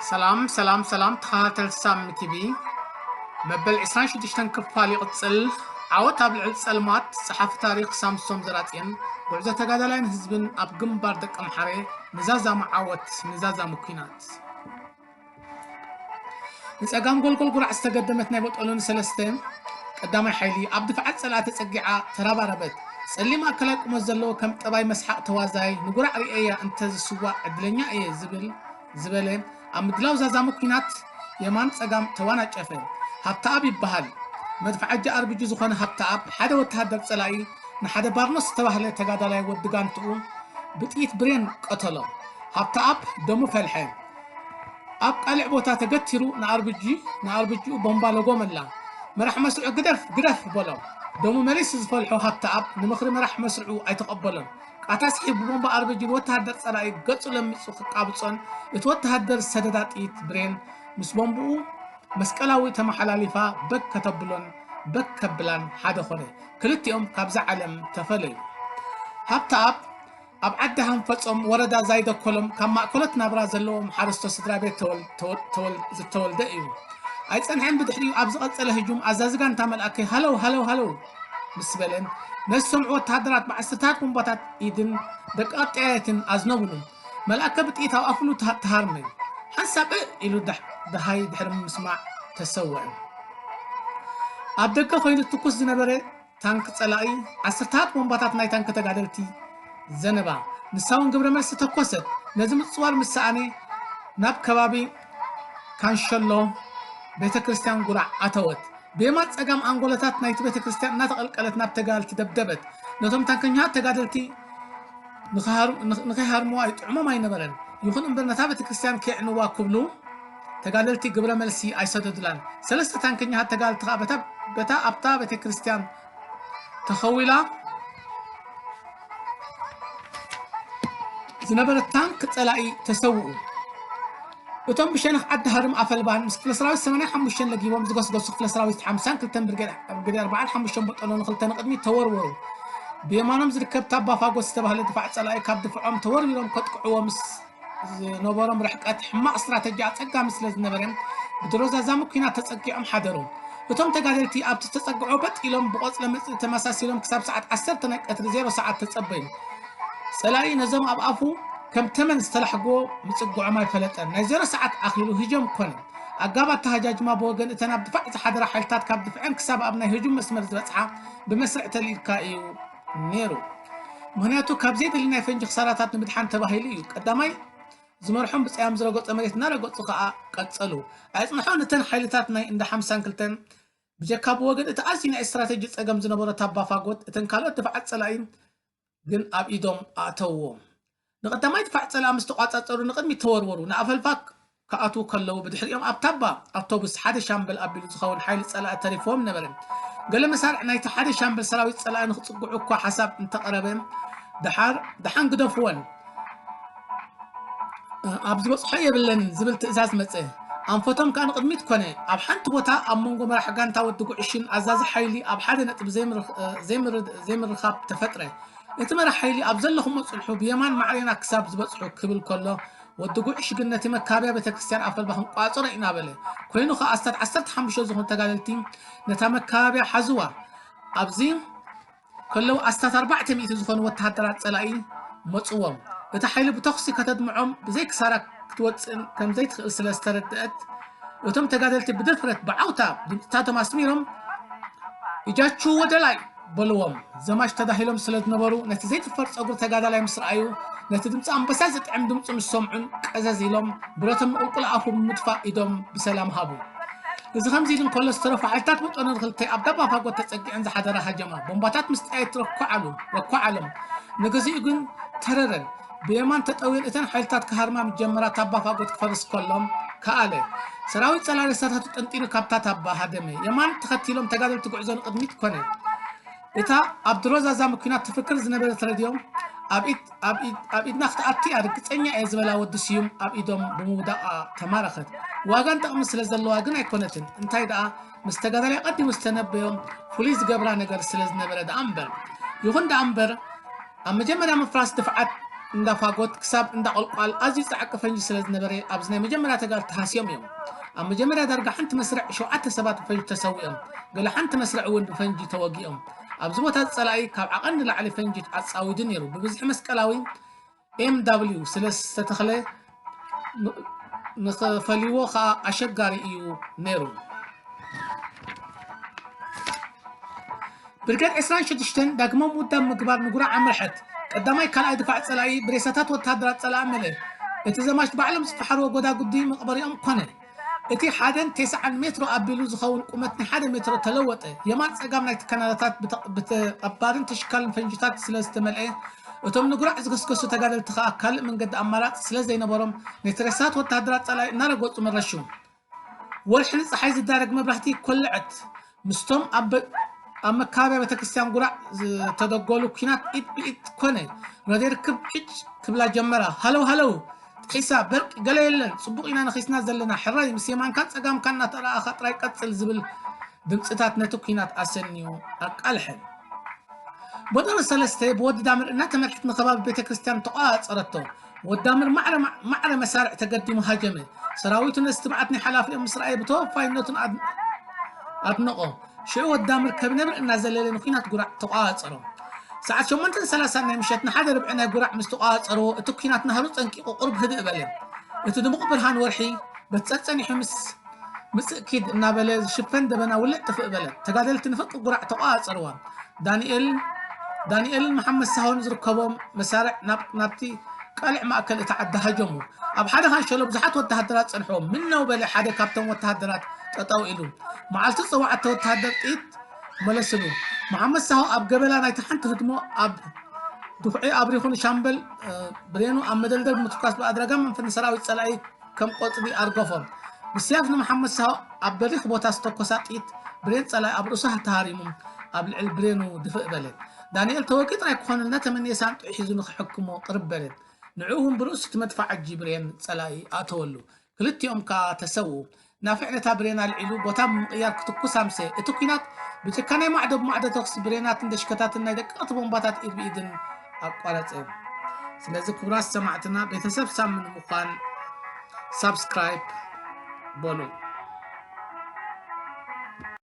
ሰላም ሰላም ሰላም ተኸታተልቲ ሳሚ ቲቪ፣ መበል ዕስራን ሽዱሽተን ክፋል ይቕጽል። ዓወት ኣብ ልዕሊ ጸልማት። ጸሓፊ ታሪኽ ሳምሶም ዘራጽዮን፣ ጉዕዞ ተጋዳላይን ህዝብን ኣብ ግንባር ደቀምሓረ። ንዛዛሙ ዓወት፣ ንዛዛሙ ኲናት። ንጸጋም ጎልጎል ጉራዕ ዝተገደመት ናይ ቦጦሎኒ ሰለስተ ቀዳማይ ሓይሊ ኣብ ድፍዓት ጸላኢ ተጸጊዓ ተራባረበት። ጸሊም ማእከላይ ቁመት ዘለዎ ከም ጠባይ መስሓቕ ተዋዛይ፣ ንጉራዕ ርእየያ እንተ ዝስዋእ ዕድለኛ እየ ዝብል ዝበለ፣ ኣብ ምድላው ዛዛሙ ኲናት የማን ጸጋም ተዋናጨፈ። ሃብተኣብ ይበሃል። መድፍዓጂ ኣርቢጂ ዝኾነ ሃብተኣብ ሓደ ወተሃደር ጸላኢ ንሓደ ባርኖስ ዝተባህለ ተጋዳላይ ወዲ ጋንትኡ ብጥይት ብሬን ቀተሎ። ሃብተኣብ ደሙ ፈልሐ። ኣብ ቃልዕ ቦታ ተገቲሩ ንኣርብጂ ንኣርብጂኡ ቦምባ ለጎመላ። መራሕ መስርዑ ግደፍ ግደፍ በሎ። ደሙ መሊሱ ዝፈልሖ ሃብተኣብ ንምኽሪ መራሕ መስርዑ ኣይተቐበሎን። ቃታ ስሒቡ ብቦምባ ኣርብጂ ንወተሃደር ጸላኢ ገጹ ለሚጹ ክቃብጾን እቲ ወተሃደር ዝሰደዳ ጥይት ብሬን ምስ ቦምብኡ መስቀላዊ ተመሓላሊፋ በግ ከተብሎን በግ ከብላን ሓደ ኾነ። ክልቲኦም ካብዛ ዓለም ተፈለዩ። ሃብተኣብ ኣብ ዓዲ ሃንፈጾም ወረዳ ዛይደኮሎም ካብ ማእከሎት ናብራ ዘለዎም ሓረስቶት ስድራ ቤት ተወል-፣ ተወል-፣ ተወል-፣ ዝተወልደ እዩ። ኣይጸንሐን ብድሕሪኡ ኣብ ዝቐጸለ ህጁም ኣዛዚ ጋንታ መልኣከይ ሃለው ሃለው ሃለው ምስ በለን ነዝሰምዑ ወተሃደራት ብዓሰርታት ቦምባታት ኢድን ደቂ ቀጣያትን ኣዝነቡሉ። መልኣከ ብጥይት ኣብ ኣፍሉ ተሃ-፣ ተሃርመ። ሓንሳብ እእ ኢሉ ዳሕ-፣ ደሃይ ድሕሪ ምስማዕ ተሰወአ። ኣብ ደገ ኮይኑ ትኩስ ዝነበረ ታንክ ጸላኢ ዓሰርታት ቦምባታት ናይ ታንክ ተጋደልቲ ዘነባ። ንሳ እውን ግብረ መልሲ ተኮሰት። ነዚ ምጽዋር ምስ ሰኣነ ናብ ከባቢ ካንሸሎ ቤተ ክርስቲያን ጉራዕ ኣተወት። ብየማን ጸጋም ኣንጎሎታት ናይቲ ቤተ ክርስቲያን እናተቐልቀለት ናብ ተጋደልቲ ደብደበት። ነቶም ታንከኛታት ተጋደልቲ ንኽሃር-፣ ንኽ-፣ ንኸይሃርምዋ ይጥዕሞም ኣይነበረን። ይኹን እምበር ነታ ቤተ ክርስቲያን ከየዕንዋ ክብሉ ተጋደልቲ ግብረ መልሲ ኣይሰደዱላን። ሰለስተ ታንከኛታት ተጋደልቲ ከኣ በታ፣ በታ ኣብታ ቤተ ክርስቲያን ተኸዊላ ዝነበረት ታንክ ጸላኢ ተሰውኡ። እቶም ብሸነኽ ዓዲ ሃርም ኣፈልባን ምስ ክፍለ ሰራዊት ሰማንያን ሓሙሽተን ለጊቦም ዝገስገሱ ክፍለ ሰራዊት ሓምሳን ክልተን ብርጌድ፣ ብርጌድ ኣርባዓን ሓሙሽተን ቦጦሎኒ ክልተ ንቕድሚት ተወርወሩ። ብየማኖም ዝርከብ ታባ ፋጎት ዝተባህለ ድፋዕ ጸላኢ ካብ ድፍዖም ተወርዊሮም ከጥቅዕዎ ምስ ዝነበሮም ርሕቀት ሕማቕ ስትራተጂ ኣጸጋሚ ስለ ዝነበረ ብድሮዛዛሚ ኲናት ተጸጊዖም ሓደሩ። እቶም ተጋደልቲ ኣብቲ ዝተጸግዖ በጥ ኢሎም ብቆጽለ መጽኢ ተመሳሲሎም ክሳብ ሰዓት ዓሰርተ ናይ ቀትሪ ዜሮ ሰዓት ተጸበዩ። ጸላኢ ነዞም ኣብ ኣፉ ከም ተመን ዝተላሕግዎ ምጽግዖም ኣይፈለጠን። ናይ ዜሮ ሰዓት ኣኺሉ ህጀም ኮነ። ኣጋብ ኣተሃጃጅማ ብወገን እተን ኣብ ድፋዕ ዝሓደራ ሓይልታት ካብ ድፍዐን ክሳብ ኣብ ናይ ህጁም መስመር ዝበጽሓ ብመስርዕ ተልኢልካ እዩ ነይሩ። ምኽንያቱ ካብ ዘይደሊ ናይ ፈንጂ ክሳራታት ንምድሓን ተባሂሉ እዩ። ቀዳማይ ዝመርሖም ብጸያም ዝረገጾ መሬት እናረገጹ ከኣ ቀጸሉ። ኣየጽንሖን እተን ሓይልታት ናይ እንዳ ሓምሳን ክልተን ብጀካ ብወገን እቲ ኣዝዩ ናይ ስትራተጂ ጸገም ዝነበሮ ታባ ፋጎት እተን ካልኦት ድፍዓት ጸላኢ ግን ኣብ ኢዶም ኣእተውዎ። ንቐዳማይ ድፋዕ ጸላኢ ምስ ተቋጻጸሩ ንቕድሚት ተወርወሩ። ንኣፈልፋ ክኣትዉ ከለዉ ብድሕሪኦም ኣብ ታባ ኣውቶቡስ ሓደ ሻምበል ኣቢሉ ዝኸውን ሓይሊ ጸላኢ ተሪፍዎም ነበረ። ገለ መሳርዕ ናይቲ ሓደ ሻምበል ሰራዊት ጸላኢ ንኽጽግዑ እኳ ሓሳብ እንተቐረበ ደሓር፣ ደሓን ግደፍወን፣ ኣብ ዝበጽሖ የብለንን ዝብል ትእዛዝ መጸ። ኣንፈቶም ከኣ ንቕድሚት ኮነ። ኣብ ሓንቲ ቦታ ኣብ መንጎ መራሕ ጋንታ ወዲ ጉዕሽን ኣዛዚ ሓይሊ ኣብ ሓደ ነጥቢ ዘይምርኽ-፣ ዘይምር-፣ ዘይምርኻብ ተፈጥረ። እቲ መራሕ ሓይሊ ኣብ ዘለኹሞ ጽንሑ ብየማን ማዕሬና ክሳብ ዝበጽሑ ክብል ከሎ፣ ወዲ ጉዕሽ ግን ነቲ መካበያ ቤተክርስትያን ኣፈልባ ክንቋጽሮ ኢና በለ። ኮይኑ ኸኣ ኣስታት ዓሰርተ ሓሙሽተ ዝኾኑ ተጋደልቲ ነታ መካበያ ሓዝዋ። ኣብዚ ከለዉ ኣስታት ኣርባዕተ ሚእቲ ዝኾኑ ወተሃደራት ጸላኢ መጽዎም። እቲ ሓይሊ ብተኹሲ ከተድምዖም ብዘይ ክሳራ ክትወጽእን ከም ዘይትኽእል ስለ ዝተረድአት፣ እቶም ተጋደልቲ ብድፍረት ብዓውታ ድምጽታቶም ኣስሚሮም፣ "ኢጃችሁ ወደ ላይ!" በልዎም። ዘማች ተዳሂሎም ስለ ዝነበሩ፣ ነቲ ዘይጥፈር ጸጉሪ ተጋዳላይ ምስ ረኣዩ፣ ነቲ ድምጺ ኣንበሳ ዝጥዕም ድምጹ ምስ ሰምዑን ቀዘዝ ኢሎም፣ ብረቶም ንቁልቁል ኣፉ ብምድፋእ ኢዶም ብሰላም ሃቡ። እዚ ከምዚ ኢሉ እንከሎ፣ ዝተረፉ ሓይልታት ቦጦሎኒ ክልተ ኣብ ታባ ፋጎት ተጸጊዐን ዝሓደራ ሃጀማ ቦምባታት ምስ ጠየት ረኳዓሉ፣ ረኳዓሎም። ንግዚኡ ግን ተረረን። ብየማን ተጠውየን እተን ሓይልታት ክሃርማ ምስ ጀመራ፣ ታባ ፋጎት ክፈርስ ከሎም ከኣለ። ሰራዊት ጸላኢ ሬሳታቱ ጠንጢኑ ካብታ ታባ ሃደመ። የማን ተኸቲሎም ተጋደልቲ ጉዕዞ ንቕድሚት ኮነ። እታ ኣብ ድሮዛዛ መኪና ትፍክር ዝነበረት ረድዮ ኣብ ኢድ፣ ኣብ ኢድ፣ ኣብ ኢድና ክትኣቱ እያ ርግጸኛ እየ ዝበላ ወዲ ስዩም ኣብ ኢዶም ብምውዳቓ ተማረኸት። ዋጋን ጠቕሚ ስለ ዘለዋ ግን ኣይኮነትን። እንታይ ደኣ፣ ምስ ተጋዳላይ ቀዲሙ ዝተነበዮ ፍሉይ ዝገብራ ነገር ስለ ዝነበረ ደኣ እምበር። ይኹን ደኣ እምበር፣ ኣብ መጀመርያ ምፍራስ ድፍዓት እንዳ ፋጎት ክሳብ እንዳ ቆልቋል ኣዝዩ ጻዕቂ ፈንጂ ስለ ዝነበረ፣ ኣብዚ ናይ መጀመርያ ተጋድልቲ ሃስዮም እዮም። ኣብ መጀመርያ ዳርጋ ሓንቲ መስርዕ ሸውዓተ ሰባት ብፈንጂ ተሰዊኦም፣ ገለ ሓንቲ መስርዕ እውን ብፈንጂ ተወጊኦም። ኣብዚ ቦታ ጸላኢ ካብ ዓቐን ንላዕሊ ፈንጂ ኣጻዊዱ ነይሩ። ብብዝሒ መስቀላዊ ኤም ዳብሊው ስለ ዝተተኽለ፣ ን-፣ ንኽፈልይዎ ኸኣ ኣሸጋሪ እዩ ነይሩ። ብርጌድ ዕስራን ሽዱሽተን ዳግማዊ ምውዳብ ምግባር ንጉራዕ ኣምርሐት። ቀዳማይ ካልኣይ ድፋዕ ጸላኢ ብሬሳታት ወተሃደራት ጸላኢ መለ። እቲ ዘማች ባዕሎም ዝፈሓርዎ ጎዳጉዲ መቕበሪኦም ኮነ። እቲ ሓደን ተስዓን ሜትሮ ኣቢሉ ዝኸውን ቁመት ናይ ሓደ ሜትሮ ተለወጠ። የማን ጸጋም ናይቲ ካናላታት ብተ-፣ ብተ-፣ ኣብ ባርን ተሽካልን ፈንጅታት ስለ ዝተመልአ፣ እቶም ንጉራዕ ዝገስገሱ ተጋደልቲ ኸኣ ካልእ መንገዲ ኣማራጺ ስለ ዘይነበሮም፣ ነቲ ሬሳታት ወተሃደራት ጸላኢ እናረገጹ መረሹ። ወርሒ ንጸሓይ ዝዳረግ መብራህቲ ኮለዐት። ምስቶም ኣብ በ-፣ ኣብ መካበብያ ቤተክርስትያን ጉራዕ ዝተደጎሉ ኲናት ኢድ ብኢድ ኮነ። ረድዮ ርክብ ዒጭ ክብላ ጀመራ። ሃለው ሃለው! ጥሒሳ፣ በርቂ፣ ገለ የለን። ጽቡቕ ኢና ነኺስና ዘለና። ሕራይ፣ ምስ የማንካን ጸጋምካን እናተረኣኻ ጥራይ ቀጽል ዝብል ድምጽታት ነቲ ኲናት ኣሰንዩ ኣቃልሐ። ቦደሮ ሰለስተ ብወዲ ዳምር እናተመርሐት ንኸባቢ ቤተክርስትያን ተቆጻጸረቶ። ወዲ ዳምር ማዕረ፣ ማዕረ መሳርዕ ተገዲሙ ሃጀመ። ሰራዊቱ ነቲ ትብዓት ናይ ሓላፊኦም ምስ ረኣየ ብተወፋይነቱን ኣድ-፣ ኣድነቖ። ሽዑ ወዲ ዳምር ከብነብር እናዘለለ ንኲናት ጉራዕ ተቆጻጸሮ። ሰዓት ሸሞንተን ሰላሳን ናይ ምሸት ንሓደ ርብዒ ናይ ጉራዕ ምስ ተቆጻጸርዎ፣ እቲ ኲናት ናህሩ ጸንቂቑ ቁሩብ ህድእ በለ። እቲ ድሙቕ ብርሃን ወርሒ በቲ ጸጸኒሑ ምስ ምጽእ ኪድ እናበለ ዝሽፈን ደበና ውልዕ ጥፍእ በለ። ተጋደልቲ ንፍቂ ጉራዕ ተቆጻጸርዋ። ዳንኤል፣ ዳንኤልን መሓመድ ሳሆን ዝርከቦም መሳርዕ ናብ፣ ናብቲ ቀልዕ ማእከል እታ ዓዲ ሃጀሙ። ኣብ ሓደ ካንሸሎ ብዙሓት ወተሃደራት ጸንሕዎም። ምነው በለ ሓደ ካብቶም ወተሃደራት ጠጠው ኢሉ። መዓልቲ ጸዋዕተ ወተሃደር ጥይት መለስሉ። መሓመድ ሳሆ ኣብ ገበላ ናይቲ ሓንቲ ህድሞ ኣብ ድኹዒ ኣብሪኹ ንሻምበል፣ እ፣ ብሬኑ ኣብ መደልደል ብምትኳስ ብኣድራጋ መንፈስ ንሰራዊት ጸላኢ ከም ቆጽሊ ኣርገፎ። ብስያፍ ንመሓመድ ሳሆ ኣብ በሪኽ ቦታ ዝተኮሳ ጥይት ብሬን ጸላኢ ኣብ ርእሱ ተሃሪሙ ኣብ ልዕሊ ብሬኑ ድፍእ በለ። ዳንኤል ተወግኢ ጥራይ ክኾነልና ተመንየ ሳንጡይ ሒዙ ንኽሕክሞ ቅርብ በለ። ንዕኡ እውን ብርእሱ እቲ መድፋዓጂ ብሬን ጸላኢ ኣእተወሉ። ክልቲኦም ከኣ ተሰውኡ። ናፊዕ ነታ ብሬን ኣልዒሉ ቦታ ብምቕያር ክትኩስ ኣምሰየ። እቲ ኲናት ብጭካናይ ማዕዶ ብማዕዶ ተኹሲ ብሬናትን ደሽከታትን ናይ ደቀቕቲ ቦምባታት ኢድ ብኢድን ኣቋረጸ። ስለዚ ክቡራት ሰማዕትና ቤተሰብ ሳሚ ንምዃን ሳብስክራይብ በሉ።